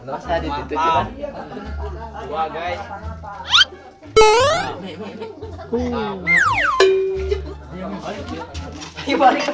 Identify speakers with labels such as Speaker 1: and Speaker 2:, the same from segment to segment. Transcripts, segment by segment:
Speaker 1: Masa di situ cuman.
Speaker 2: Dua guys.
Speaker 1: Ayo balik.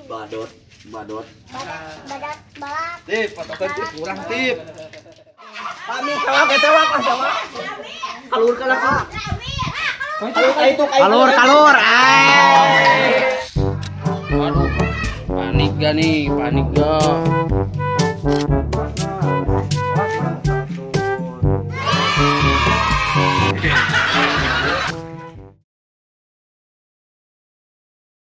Speaker 3: Badot, badot.
Speaker 4: Badot, balak.
Speaker 2: Tip, patokan tip kurang tip.
Speaker 1: Kami tewak, tewak, tewak. Kalur ka langsung.
Speaker 3: Kalur, kalur.
Speaker 2: Aduh, panik gak nih? Panik gak?